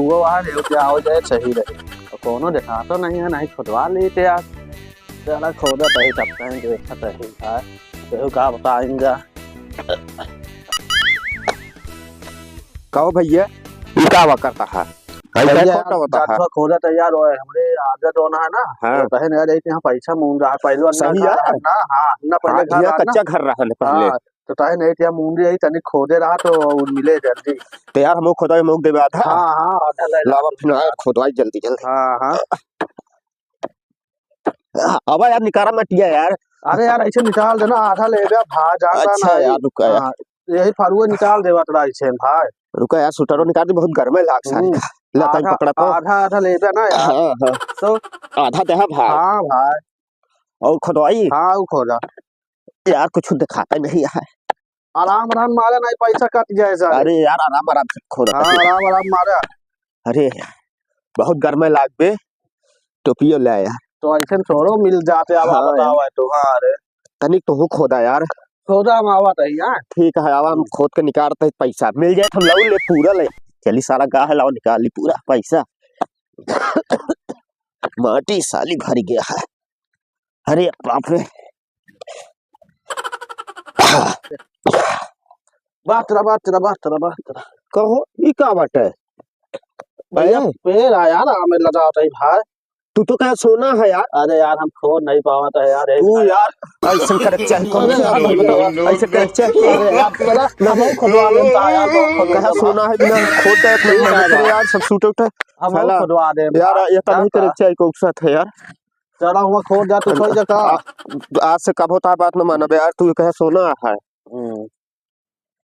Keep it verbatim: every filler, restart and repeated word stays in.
वो वहाँ रे, क्या हो जाए, सही रहे। और कोनो देखा तो नहीं है, नहीं खुदवा लेते यार। चला खोदत ही, तब तक देखत ही है। केहू का बताएंगे। कहो भैया, ई का हुआ करता है? ऐसा भैया, कौन सा होता है? जात हुआ खोदत है यार, वो हमरे आदत होना है ना, हाँ। तो कहे ना यार, एक यहाँ पैसा मूंद रहा है, पहले अन्ना सही घर यार। है ना, हाँ, अन्ना पहले हाँ, घर यहाँ रहा ना। कच्चा घर रहा है पहले। हाँ, तो ताहे नहीं, त्या मूंदी रही, तनी खोदे रहा तो उ मिले जल्दी। तो यार, हमको खोदा, हमको देवे आधा। हाँ, हाँ, आधा ले ला। लावा, फिर आया, खोदवाई जल्दी, जल्दी। हाँ, हाँ। अब यार, निकारा मटिया यार। अरे यार, ऐसे निकाल देना, आधा ले गया, भा, जानता अच्छा ना यार, है। रुका यार। हाँ, यही फारुआ निकाल देवा तोरा ऐसे, भाई। रुका यार, सूटरो निकाल दे, बहुत गर्मे लाग सारी हम्म। का। ला, तनी आधा, पकड़ा तो। आधा, आधा ले गया ना यार। हाँ, हाँ। तो आधा देहा भाई। हाँ भाई। और खोदवाई? हाँ, वो खोदा। यार, कुछ दिखाता नहीं है। आराम, आराम मारे, नहीं पैसा कट जाए सारे। अरे यार, आराम, आराम से खोदा। हाँ, आराम, आराम मारे। अरे, बहुत गर्मे लाग बे, टोपियो ले यार। तो ऐसे थोड़ो मिल जाते, अब हाँ बताओ यार। है तो, हाँ रे। तनिक तोहू खोदा यार। खोदा हम आवत है यार। ठीक है, आवा, हम खोद के निकालते हैं पैसा। मिल जाए, हम लाऊ ले, पूरा ले। चली सारा गाह लाओ, निकाल ली पूरा पैसा। माटी साली भर गया है। अरे बाप रे। बात रा, बात रा, बात रा, बात रा। कहो, ई का बाटे? भैया, हैं? पेड़ है यार, हमें लदा है भाई। तू तो कहे सोना है यार। अरे यार, हम खोद नहीं पावत है यार, एक तू यार, ऐसन करे के चाही, कौन सा यार, बताओ, ऐसे करे के चाही। अरे यार, चला, हम खुदवा लेता यार, हम खुदवा कहे लेता। सोना है, बिना खोद दे, अपना मेहनत करे यार, सब सूट उठे। हम फैला। खुदवा दे यार, यार, ये तो नहीं करे के चाही, कौन सा था यार। चला हुआ खोद जा, तू सोई जा का? आ, आज से कबो तार बात न मानब यार, तू कहे सोना है। हम्म।